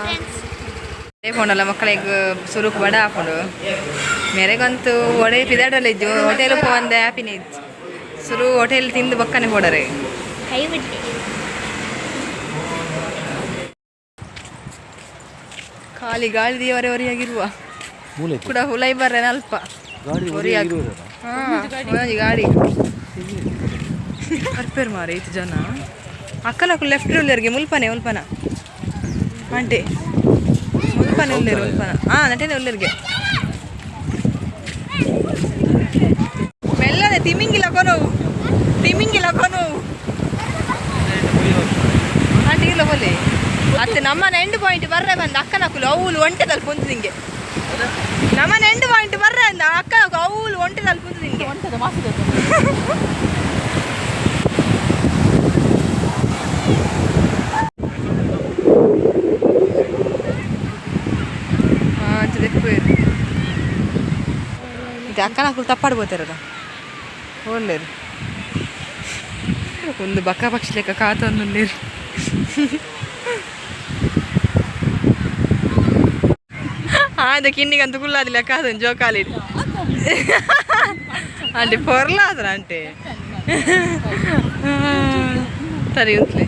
Friends. ಪೋಂಡಲ್ಲ ಮಕ್ಕಳಿಗೆ ಸುರುಕು ಬಡ ಹಾಕೊಂಡು ಮೇರೆಗಂತೂ ಒಡೆ ಪಿದಾಡಲ್ಲ ಇಜ್ಜು. ಹೋಟೆಲ್ ಪೋವಂದೆ ಹ್ಯಾಪಿನೇ ಇಜ್ಜು. ಸುರು ಹೋಟೆಲ್ ತಿಂದು ಬಕ್ಕನೆ ಪೋಡರೆ. ಕೈ ಬಿಟ್ಟೆ. ಖಾಲಿ ಗಾಳಿ ದೇವರೇ ಹೊರಿಯಾಗಿರುವ. ಮೂಲೆ. ಕೂಡ ಹುಲೈ ಬರ್ರೆ ಅಲ್ಪ. ಗಾಡಿ. ಹೊರಿಯಾಗಿ ಹಾ ಒಂದೊಂದು ಗಾಡಿ ಬರ್ಪೇರು ಮಾರೆ ಇತ್ತು ಜನ. ಅಕ್ಕನಕ್ಕೂ ಲೆಫ್ಟ್ ಉಳ್ಳೇರಿಗೆ ಮುಲ್ಪನೆ ಮುಲ್ಪನ ಆಂಟಿ, ಮುಲ್ಪನೆ ಉಳ್ಳೇರು ಮುಲ್ಪನ. ಹಾ, ನಟನೆ ಉಳ್ಳೇರಿಗೆ ಮೆಲ್ಲನೆ ತಿಮಿಂಗಿಲ್ಲ ಕೊನೋವು, ತಿಮಿಂಗಿಲ್ಲ ಕೊನೋವು. ಆಂಟಿ ಇಲ್ಲ ಬೋಲೆ ಅತ್ತೆ. ನಮ್ಮನ ಎಂಡ್ ಪಾಯಿಂಟ್ ಬರ್ರೆ ಬಂದ ಅಕ್ಕನಕ್ಕಲು ಅವ್ಲು ಒಂಟೆ ತಲುಪುಂತು ನಿಂಗೆ. ನಮ್ಮನ ಎಂಡ್ ಪಾಯಿಂಟ್ ಬರ್ರೆ ಅಂದ ಅಕ್ಕನಕ್ಕು ಅವ್ಲು ಒಂಟೆ ತಲುಪುಂತು ನಿಂಗೆ. ಇದು ಅಕ್ಕನಕ್ಕಲು ತಪ್ಪಾಡು ಬೋತಾರದ ಒಳ್ಳೇದು. ಒಂದು ಬಕ್ಕ ಪಕ್ಷಿ ಲೆಕ್ಕ ಕಾತೊಂದುಲ್ಲೇರು. ಆದ ಕಿನ್ನಿಗಂತ ಕುಲ್ಲಾದಿ ಲೆಕ್ಕ ಅದೊಂದು ಜೋಕಾಲಿ ಆಂಟಿ ಪೊರ್ಲಾದ್ರ ಆಂಟಿ. ಸರಿ ಉಂತ್ಲೆ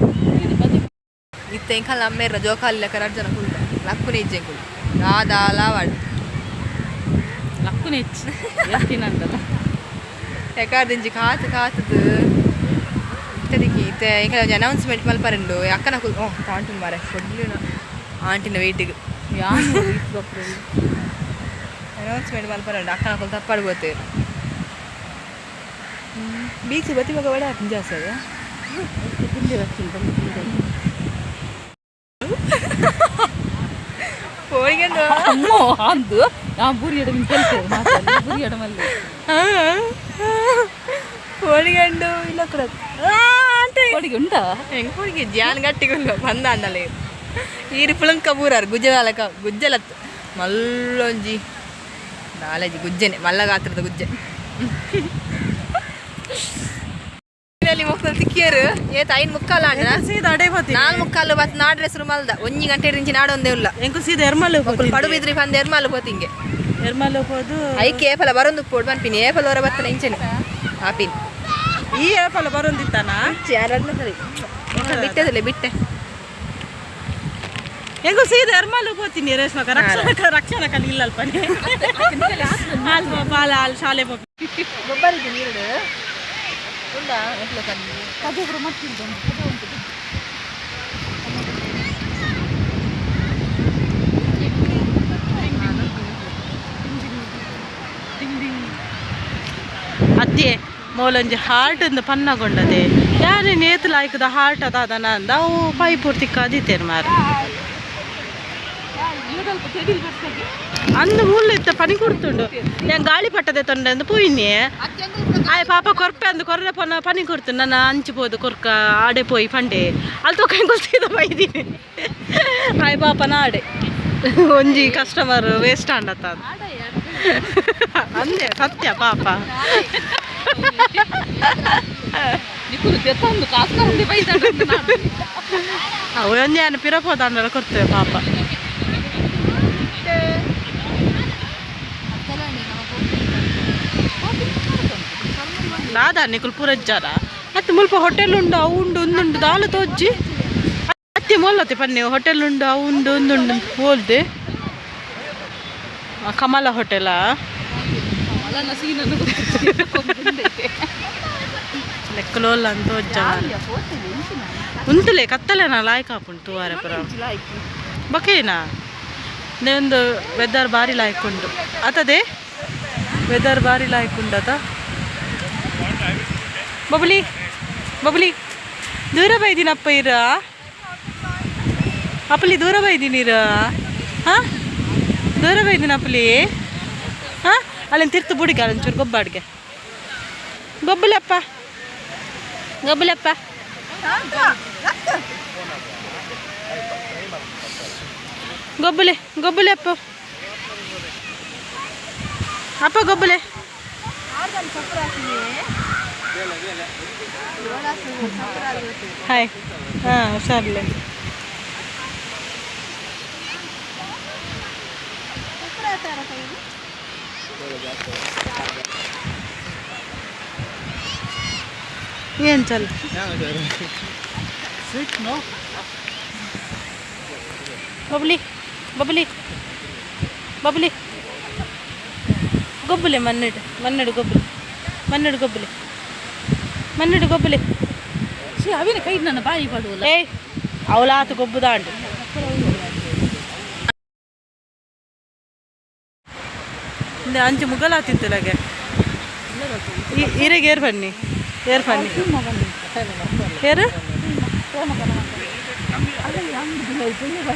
ಇತ್ತೆ ಇಂಕಲ್ ಅಮ್ಮೇರ ಜೋಕಾಲಿ ಲೆಕ್ಕ ರಡ್ಡ್ ಜನ ಕುಲ್ದ ಲಕ್ಕುನೆ ಇಜ್ಜೆ ಕುಲ್ ದಾದಾಲ ವಾಡ್. ಲಕ್ಕುನೆ ಹೆಚ್ಚು ಎತ್ತಿನಂತಲ್ಲ. ಎಕಾದಿಂಜಿ ಕಾತು ಕಾತದು ಇತ್ತದಿಕ್ಕಿ ಇತ್ತೆ ಇಂಕ ಒಂಜಿ ಅನೌನ್ಸ್ಮೆಂಟ್ ಮಲ್ಪರುಂಡು ಅಕ್ಕನ ಕುಲ್. ಓ ತಾಂಟು ಮಾರೆ ಕೊಡ್ಲಿನ ಆಂಟಿನ ವೆಯ್ಟಿಗೆ. ಯಾನು? ಅನೌನ್ಸ್ಮೆಂಟ್ ಮಲ್ಪರುಂಡು ಅಕ್ಕನ ಕುಲ್ ತಪ್ಪಾಡು ಬೋತೇರು. ಬೀಚ್ ಬತ್ತಿ ಬಗ ಬಡ ಜಾಸ್ತಿ ಅದ. ಫೋನಿಗೆ. ಅಮ್ಮೋ ಅಂದು ನಾ ಬೂರಿಯಡ ಮಿನ್ ಕಲ್ತೆ ಬೂರಿಯಡ ಮಲ್ಲೆ. ಫೋನಿಗಂಡು ಇಲ್ಲ ಕೂಡ ಆಂಟಿ. ಕೊಡಿಗೆ ಉಂಟಾ? ಹೆಂಗೆ ಫೋನಿಗೆ ಜಾನ್ ಗಟ್ಟಿಗುಲ್ಲ ಬಂದ ಅಂದಲೇ ಈರು ಪುಳಂಕ ಬೂರಾರು ಗುಜ್ಜೆದಾಲಕ ಗುಜ್ಜಲತ್ತು ಮಲ್ಲೊಂಜಿ ನಾಲೆಜಿ ಗುಜ್ಜೆನೆ ಮಲ್ಲ ಗಾತ್ರದ ಗುಜ್ಜೆ ಅಲ್ಲಿ ಮಕ್ಕಳು ತಿಕ್ಕಿಯರು ಏತ್ ಐನ್ ಮುಕ್ಕಾಲ ಅಂಡ. ಸೀದಾ ಅಡೆ ಹೋತಿ. ನಾಲ್ ಮುಕ್ಕಾಲು ಬತ್ ನಾಡ್ರೆ ಶುರು ಮಲ್ದ ಒಂಜಿ ಗಂಟೆ ರಿಂಚಿ ನಾಡೊಂದೇ ಉಲ್ಲ. ಎಂಕು ಸೀದಾ ಎರ್ಮಲ್. ಮಕ್ಕಳು ಪಡು ಬಿದ್ರಿ ಪಂದ ಎರ್ಮಾಲು ಪೋತಿಂಗೆ. ಎರ್ಮಲ್ ಹೋದು. ಐಕೆ ಏಪಲ ಬರೊಂದು ಪೋಡ್ ಪನ್ಪಿನಿ ಏಪಲ ಹೊರ ಬತ್ತನ ಇಂಚೆನೆ ಆಪಿನ್. ಈ ಏಪಲ ಬರೊಂದಿತ್ತಾನ? ಯಾರನ್ನ ಸರಿ ಬಿಟ್ಟೆದಲ್ಲ ಬಿಟ್ಟೆ. ಎಂಕು ಸೀದಾ ಎರ್ಮಲ್ ಹೋಗ್ತೀನಿ ರೇಷ್ಮಕ ರಕ್ಷಣಕ ರಕ್ಷಣಕ ಇಲ್ಲ ಅಲ್ಪ ಅಲ್ಪ ಬಾಲ ಅಲ್ಲಿ ಶಾಲೆ ಹೋಗಿ. ಗೊಬ್ಬರ ನೀರು ಉಂಡಾ ಎಟ್ಲೆ ಕಮ್ಮಿ. ಅದೇ ಮೂಲೊಂಜಿ ಹಾರ್ಟ್ ಇಂದ ಪನ್ನಗೊಂಡದೆ ಯಾರು ನೇತು ಲಾಯ್ಕದ ಹಾರ್ಟ್ ಅದ ಅದನ ಅಂದ ಅವು ಪೈಪ್ ತಿಕ್ಕಾದಿತ್ತೇನು ಮಾರ ಅಂದು ಮುಳ್ಳು ಇತ್ತ ಪನಿ ಕೊಡ್ತುಂಡು. ഞാൻ ಗಾಳಿ ಪಟ್ಟದೆ ತೊಂಡೆ ಅಂದು ಪೋಯಿನಿ. ಆಯ್ ಪಾಪ ಕೊರ್ಪೆ ಅಂದು ಕೊರ್ರೆ ಪೊನ ಪನಿ ಕೊಡ್ತು. ನನ್ನ ಅಂಚು ಪೋದು ಕೊರ್ಕ ಆಡೆ ಪೋಯಿ ಪಂಡೆ ಅಲ್ಲಿ ತೊಕೊಂಡು ಗೊತ್ತಿದ್ದ ಬೈದೀನಿ. ಆಯ್ ಪಾಪ ನಾಡೆ ಒಂಜಿ ಕಸ್ಟಮರ್ ವೇಸ್ಟ್ ಆಂಡತ್ತ ಅಂದೆ ಸತ್ಯ ಪಾಪ. ನಿಕುಲು ತೆತ್ತೊಂದು ಕಾಸ್ಕೊಂಡು ಬೈದಾಡ. ಅವು ಒಂಜಿ ಪಿರಪೋದಾಂಡಲ ಕೊಡ್ತೇವೆ ಪಾಪ. ದಾದ ನಿಕುಲು ಪೂರಜ್ಜಾರ ಅತ್ತೆ ಮುಲ್ಪ ಹೋಟೆಲ್ ಉಂಡು, ಅವು ಉಂಡು ಒಂದುಂಡು ದಾಲ ತೋಜ್ಜಿ. ಅತ್ತಿ ಮೊಲ್ಲತ್ತೆ ಪನ್ನೆ ಹೋಟೆಲ್ ಉಂಡು, ಅವು ಉಂಡು ಒಂದುಂಡು ಹೋಲ್ದೆ ಕಮಲ ಹೋಟೆಲಾ? ಲೆಕ್ಕಲೋಲ್ಲ ಅಂತ ತೋಜ್ಜ ಉಂತುಲೆ ಕತ್ತಲೆನ ಲಾಯ್ಕ್ ಆಪುಂಡು ತೂವಾರೆ ಪುರ ಬಕೇನಾ. ಒಂದು ವೆದರ್ ಬಾರಿ ಲಾಯ್ಕ್ ಉಂಡು ಆತದೆ. ವೆದರ್ ಬಾರಿ ಲಾಯ್ಕ್ ಉಂಡತ. ಬಬಲಿ ಬಬಲಿ ದೂರ ಬೈದಿನಪ್ಪ ಇರ ಅಪ್ಪಲಿ ದೂರ ಬೈದಿನೀರ. ಹಾಂ, ದೂರ ಬೈದಿನ ಅಪ್ಪಲಿ. ಹಾಂ, ಅಲ್ಲಿಂದ ತಿರ್ತು ಬುಡಿಗೆ ಅಲ್ಲೊಂಚೂರು ಗೊಬ್ಬಾಡ್ಗೆ ಗೊಬ್ಬಲಪ್ಪ ಗೊಬ್ಬಲಪ್ಪ ಗೊಬ್ಬಲೆ ಗೊಬ್ಬಲೆ ಅಪ್ಪ ಅಪ್ಪ ಗೊಬ್ಬಲೆ. ಹಾಯ್. ಹಾಂ, ಹುಷಾರಿಲ್ಲ. ಏನು ಚಲ್ ಬಬ್ಲಿ ಬಬ್ಲಿ ಬಬ್ಲಿ ಗೊಬ್ಬಲೆ ಮನ್ನಿಡು ಮನ್ನಿಡು ಗೊಬ್ಬಲಿ ಮನ್ನಿಡು ಗೊಬ್ಬಲಿ ಮನ್ನಿಡು ಗೊಬ್ಬಲಿ. ಶ್ರೀ ಅವಿನ ಕೈ ನನ್ನ ಬಾಯಿ ಪಡುವಲ್ಲ. ಏಯ್ ಅವಲಾತು ಗೊಬ್ಬುದಾಂಡು. ಅಂಚು ಮುಗಲ ತಿಂತಲಾಗೆ ಈರೆಗೆ ಏರ್ ಬನ್ನಿ ಏರ್ ಬನ್ನಿ ಏರು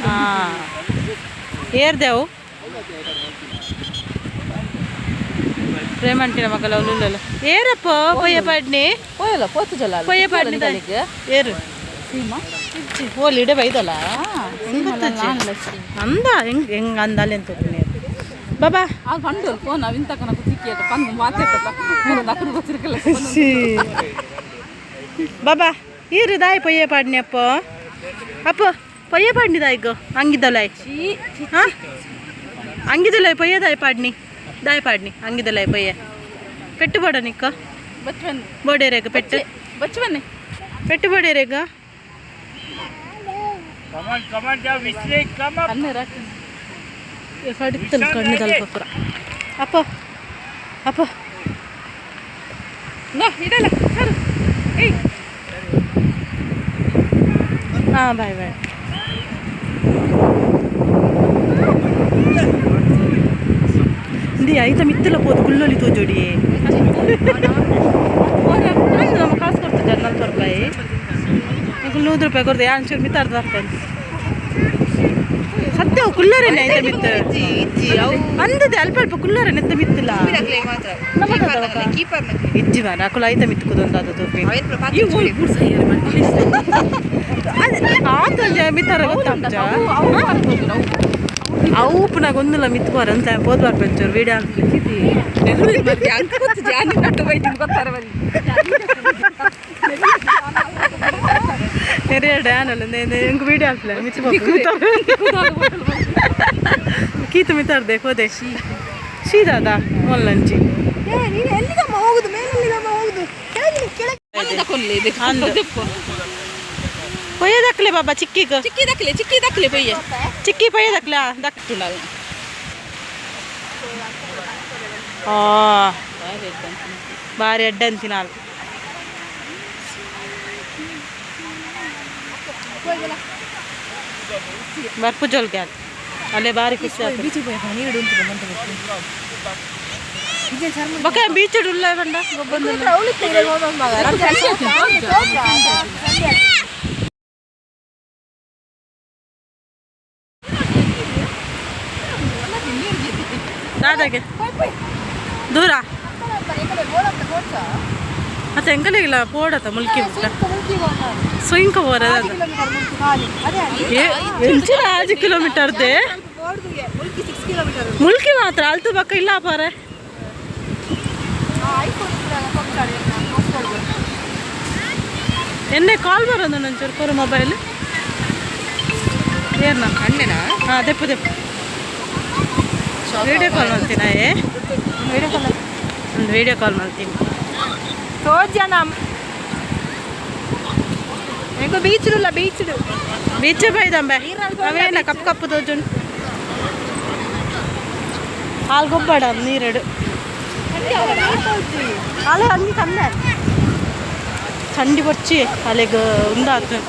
ಹಾಂ ಏರ್ದೆವು ಪ್ರೇಮಂಟಿನ ಮಗಲ ಅವಳು ಏರಪ್ಪ ಪೊಯ್ಯ ಪಾಡ್ನಿ. ಪೋಯಲ್ಲ ಪೋತು ಜಲ. ಪೊಯ್ಯ ಪಾಡ್ನಿ ಏರು. ಸೀಮಾ. ಹೋಲಿ ಇಡೆ ಬೈದಲ್ಲ ಹೆಂಗ್ ಗೊತ್ತಾಚಿ ಅಂದ ಹೆಂಗ್ ಹೆಂಗ್ ಅಂದ ಅಲ್ಲಿ ಅಂತ ಬಾಬಾ. ಆ ಪಂಡು ಫೋನ್ ಅವಿಂತಕನ ಕುತ್ತಿಕ್ಕೆ ಪಂದು ಮಾತಾಡ್ತಾ ನಕರು ಗೊತ್ತಿರಕಲ್ಲ. ಬಾಬಾ ಈರು ದಾಯಿ ಪೊಯ್ಯ ಪಾಡ್ನಿ ಅಪ್ಪ ಅಪ್ಪ ಪೊಯ್ಯ ಪಾಡ್ನಿ ದಾಯಿಗೋ ಅಂಗಿದಲಾಯ್ ಹಾಂ ಅಂಗಿದಲಾಯ್ ಪೊಯ್ಯ ದಾಯಿ ಪಾಡ್ನಿ ದಾಯಿ ಪಾಡ್ನಿ ಅಂಗಿದಲಾಯ್ ಪೊಯ್ಯ ಪೆಟ್ಟು ಬೋಡ ನಿಕ್ಕ. ಬಚ್ಚ ಬನ್ನಿ. ಬೋಡೇರೇಗ ಪೆಟ್ಟು. ಬಚ್ಚ ಬನ್ನಿ. ಪೆಟ್ಟು ಬೋಡೇರೇಗ. ಕಣ್ಣೀರು ಹಾಕಿ. ಕಡಿತಲ್ ಕಣ್ಣು ತಲ್ಪ ಅಪ್ಪ ಅಪ್ಪ. ನೋ ಇಡಲ್ಲ ಸರ್ ಏಯ್. ಹಾಂ ಬಾಯ್ ಬಾಯ್. ಇಂದಿ ಐತ ಮಿತ್ತಲ ಪೋದು ಕುಲ್ಲೊಲಿ ತೋಜೋಡಿ ನಮ್ಮ ಕಾಸು ಕೊಡ್ತಿದ್ದಾರೆ 40 ರೂಪಾಯಿ 100 ರೂಪಾಯಿ ಕೊಡ್ದೆ ಯಾನ್ ಚೂರು ಮಿತ್ತಾರ್ದು ಬರ್ಕೊಂಡು ಸತ್ಯ ಅವು ಕುಲ್ಲರೇನೆ ಐತ ಮಿತ್ತ ಅಂದದೆ ಅಲ್ಪ ಅಲ್ಪ ಕುಲ್ಲರೇನೆ ಎತ್ತ ಮಿತ್ತಿಲ್ಲ ಇಜ್ಜಿ ಮಾರ ಅಕುಲ ಐತ ಮಿತ್ತು ಕುದೊಂದು ಅದು ತೂಪಿ ಆತ ಮಿತ್ತಾರ ಗೊತ್ತಾಂಚ ಅವು ಪುನಃ ಒಂದುಲ ಮಿತ್ತು ಬಾರ ಅಂತ ಪೋದ್ ಬಾರ್ ಪಂಚೂರು ವೀಡಿಯೋ ಹಾಕ್ಲಿ. ನೆರೆಯ ಡ್ಯಾನ್ ಅಲ್ಲ ಎಂಕ್ ವೀಡಿಯೋ ಹಾಕ್ಲ ಮಿತ್ತು ಕೀತು ಮಿತ್ತಾರ್ದೆ ಹೋದೆ ಶೀದಾದ ಮೊಲ್ಲಂಚಿ. ನೀನು ಎಲ್ಲಿಗಮ್ಮ ಹೋಗುದು ಮೇಲೆಲ್ಲಿಗಮ್ಮ ಹೋಗುದು ಕೆಳಗೆ ಕೆಳಗೆ. ಪೊಯ್ಯ ದಕ್ಲೆ ಬಾಬಾ ಚಿಕ್ಕಿಗ. ಚಿಕ್ಕಿ ದಕ್ಲೆ ಚಿಕ್ಕಿ ದಕ್ಲೆ ಪೊಯ್ಯ. ಚಿಕ್ಕಿ ಪೊಯ್ಯ ದಕ್ಲ ದಕ್ ಆ ಬಾರಿ ಅಡ್ಡ ಅಂತೀನಿ ನಾಲ್ ಬರ್ಪು ಜೋಲ್ಗೆ ಅದು ಅಲ್ಲೇ ಬಾರಿ ಖುಷಿ ಆಗ್ತದೆ. ಬೊಕ ಬೀಚ್ ಉಲ್ಲ ಬಂಡ ಗೊಬ್ಬಂದು. ದಾದಾಗೆ ದೂರ ಮತ್ತೆ ಎಂಕಲಿಗಿಲ್ಲ ಪೋಡತ ಮುಲ್ಕಿ ಬಿಟ್ಟ ಸುಂಕ ಬೋರದ ಎಂಚಿನ 5 ಕಿಲೋಮೀಟರ್ದೆ ಮುಲ್ಕಿ ಮಾತ್ರ ಅಲ್ತು ಪಕ್ಕ ಇಲ್ಲ ಪಾರೆ. ಎನ್ನೆ ಕಾಲ್ ಬರೋದು ಒಂಚೂರು ಕೊರು ಮೊಬೈಲ್ ಏರ್ನ. ಅಣ್ಣನಾ? ಹಾಂ ದೆಪ್ಪು ದೆಪ್ಪು ವಿಡಿಯೋ ಕಾಲ್ ಮಾಡ್ತೀನ ಏ ಒಂದು ವಿಡಿಯೋ ಕಾಲ್ ಮಾಡ್ತೀನಿ. ತೋಜನ ಎಂಕು ಬೀಚ್ ಇಲ್ಲ ಬೀಚ್. ಬೀಚ್ ಬೈದಂಬೆ ಅವೇನ ಕಪ್ಪು ಕಪ್ಪು ತೋಜುಂಡು ಹಾಲು ಗೊಬ್ಬಡ ನೀರೆಡು ಅಲೆ ಅಂಗಿ ಕಮ್ಮೆ ಚಂಡಿ ಬೊಚ್ಚಿ ಅಲೆಗ್ ಉಂದಾತು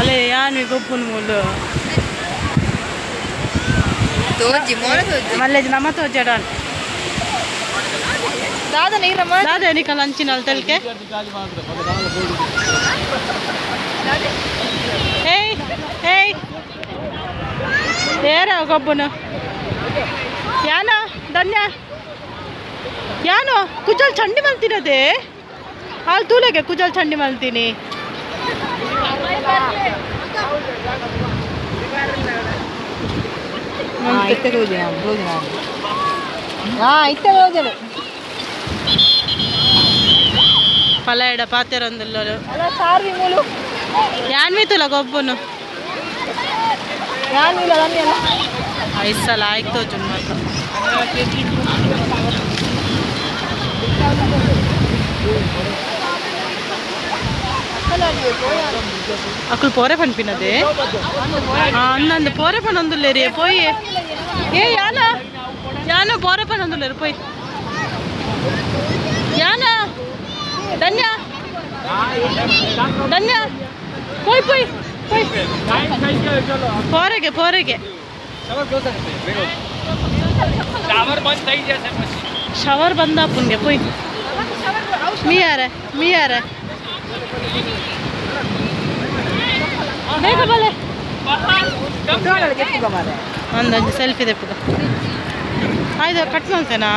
ಅಲೆ ಯಾನ್ ಗೊಬ್ಬುನ್ ಮೂಲು. ತೋಜಿ ಮೋನ ತೋಜಿ. ಮಲ್ಲೇಜ್ ನಮ್ಮ ತೋಜಡ. ದಾದ ನೀರಮ್ಮ. ದಾದ ನಿಕಲ್ ಅಂಚಿನ ತೆಲ್ಕೆ ಏಯ್ ಏಯ್ ಏರ ಗೊಬ್ಬನು ಯಾನ ಧನ್ಯ ಯಾನು ಕುಜಲ್ ಚಂಡಿ ಮಲ್ತಿನದೇ ಹಾಲು ತೂಲೆಗೆ ಕುಜಲ್ ಚಂಡಿ ಮಲ್ತೀನಿ. ಇತ್ತೆ ತೋಜಿ ಹಾಂ ಇತ್ತೆ ತೋಜಲು. ಪಲಾಯಡ ಪಾತೆರೊಂದುಲ್ಲರು. ಅಲ್ಲ ಸಾರ್ವಿ ಮೂಲು. ಯಾನ್ ಮೀತುಲ ಗೊಬ್ಬನು. ಯಾನ್ ಇಲ್ಲ ಧನ್ಯ ಅಲ್ಲ. ಐಸಲ ಆಯ್ತು ತೋಜುಂಡು ಮಾತ. ಅಕುಲು ಪೋರೆ ಪನ್ಪಿನದೆ. ಅಂದಂದು ಪೋರೆ ಪನೊಂದುಲ್ಲೇರಿ ಪೋಯಿ. ಏ ಯಾನ ಯಾನ ಪೋರೆ ಪನೊಂದುಲ್ಲೇರು ಪೋಯ್. ಯಾನ ಧನ್ಯ ಧನ್ಯ ಪೋಯ್ ಪೋಯ್ ಪೋಯ್ ಪೋರೆಗೆ ಪೋರೆಗೆ. ಶವರ್ ಬಂದ ಅಪ್ಪನ್ಗೆ ಪೋಯ್. ಮೀಯಾರೆ ಮೀಯಾರೆ ಬೇಗ ಬಲೆ. ಒಂದೊಂದು ಸೆಲ್ಫಿ ದೆಪ್ಪುಗ. ಆಯ್ತು, ಕಟ್ ಮಾಡ್ತೇನಾ?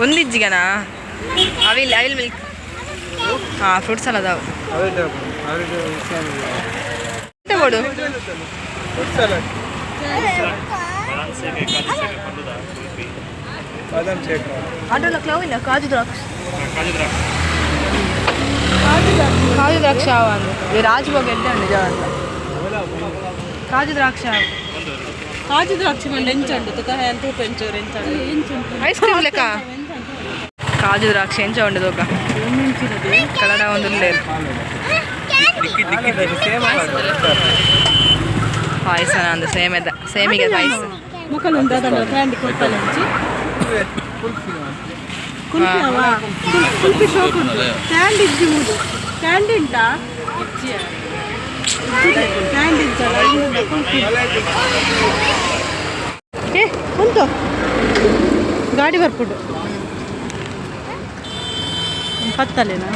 ಒಂದಿಜ್ಜಿಗನಾ ಅವಿಲ್ ಅವಿಲ್ ಮಿಲ್ಕ್. ಹಾಂ, ಫ್ರೂಟ್ಸ್ ಎಲ್ಲ ಅದಾವು. ಬೋಡು. ಆಟೋಲ ಕ್ಲೌ ಇಲ್ಲ. ಕಾಜು ದ್ರಾಕ್ಷಿ, ಕಾಜು ದ್ರಾಕ್ಷಿ ಅವ ಅಂದು ರಾಜಭೋಗ ಎಡ್ಡೆ ಉಂಡು ಜವ. ಕಾಜು ದ್ರಾಕ್ಷಿ ಅವ. ಕಾಜು ದ್ರಾಕ್ಷಿ ಮಂಡೆ ಎಂಚುಂಡು ತುಕ ತೂಪ ಎಂಚೂರು ಎಂಚುಂಡು? ಐಸ್ ಕ್ರೀಮ್ ಲೆಕ್ಕ. ಕಾಜು ದ್ರಾಕ್ಷಿ ಎಂಚ ಉಂಡು ತೂಕ. ಕನ್ನಡ ಒಂದು ಪಾಯಸ ಅಂದು ಸೇಮೆದ ಸೇಮಿಗೆ ಪಾಯಸ. ಮೊಕಲು ಉಂಡು ಅದನ್ನ ಕ್ಯಾಂಡಿ ಕೊಡ್ತಾನೆ ಅಂಚಿ. ಕುಲ್ಫಿ ಅವ ಕುಲ್ಫಿ ಶೋಕ್ ಉಂಡು. ಕ್ಯಾಂಡಿ ಇಜ್ಜಿ ಮೂಡು ಕ್ಯಾಂಡಿ ಉಂಟಾ? ಕ್ಯಾಂಡಿ ಇಜ್ಜಲ್ಲ ಇಂದುಂಡ ಕುಲ್ಫಿ. ಏ ಉಂಟು ಗಾಡಿ ಬರ್ಪುಂಡು ಪತ್ತಲೇನಾ?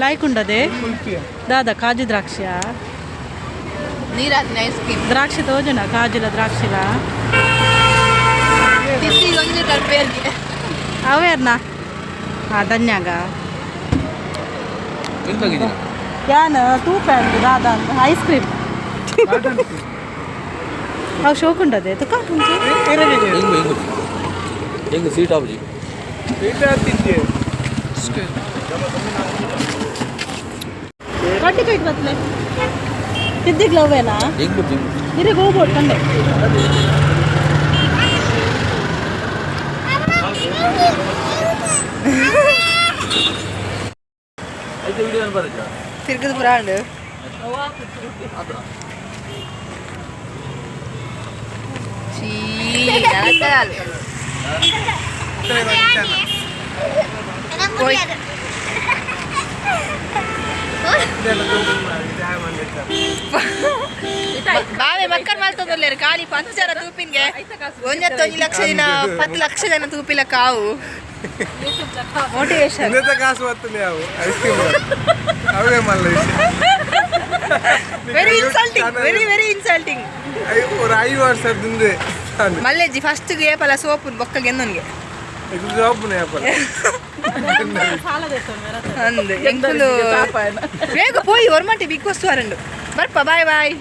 ಲಾಯ್ಕ್ ಉಂಡದೆ ದಾದಾ ಕಾಜು ದ್ರಾಕ್ಷಿಯಾ? ನೀರಾತಿನ ಐಸ್ ಕ್ರೀಮ್. ದ್ರಾಕ್ಷಿ ತೋಜುನ ಕಾಜುಲ ದ್ರಾಕ್ಷಿಲ. ತಿಂಡಿ ಒಂಜಿ ತರ್ಪೇರ್ಗೆ. ಅವೇರ್ನ ಹಾಂ ಧನ್ಯಾಗ ಯಾನ ತೂಪ ಅಂದು ದಾದಾ ಅಂದು ಐಸ್ ಕ್ರೀಮ್ ಅವು ಶೋಕ್ ಉಂಡದೆ ತುಕ. ಹೆಂಗು ಹೆಂಗು ಹೆಂಗು ಸೀಟ್ ಆಪುಜಿ. ಕಡ್ಡಿ ಕೈಟ್ ಬತ್ತಲೆ ತಿದ್ದಿಗ್ಲ ಅವೇನಾ? ಹೆಂಗು ಹೆಂಗು. ಹಿರಿಗೆ ಹೋಗ್ಬೋದು ಕಂಡೆ. ಐತೆ ವಿಡಿಯೋ ಬರಜಾ. ತಿರ್ಗದ ಪುರ ಉಂಡು. ಚೀ ನರಕದಾಲ್. ಹೋಯ್. ಬಾವೆ ಮಕ್ಕಳ ಮಲ್ತೊಂದುಲ್ಲೇರು ಖಾಲಿ 5 ಜನ ತೂಪಿನ್ಗೆ 1.1 ಲಕ್ಷ ಜನ, 10 ಲಕ್ಷ ಜನ ತೂಪಿಲ ಕಾವು ಮೋಟಿವೇಶನ್. ಇನ್ನೆಂತ ಕಾಸು ಬರ್ತದೆ ಅವು ಐಸ್ ಕ್ರೀಮ್ ಅವೇ ಮಲ್ಲ. Very insulting, very very insulting. ಒಂದು 5 ವರ್ಷ ದಿಂದೆ. ಮಲ್ಲೆಜ್ಜಿ ಫಸ್ಟ್ ಏಪಲ ಸೋಪು ಬೊಕ್ಕ ಗೆನ್ನೊನ್ಗೆ. ಇದು ಜಾಬ್ನೇ ಅಪ್ಪಲ. ಅಂದ್ ಎಂಕುಲು ಬೇಗ ಪೋಯಿ ಒರ್ಮಂಟಿ ಬಿಗ್ ಬಾಸ್ ವಾರಂಡು ಬರ್ಪ. Bye boy.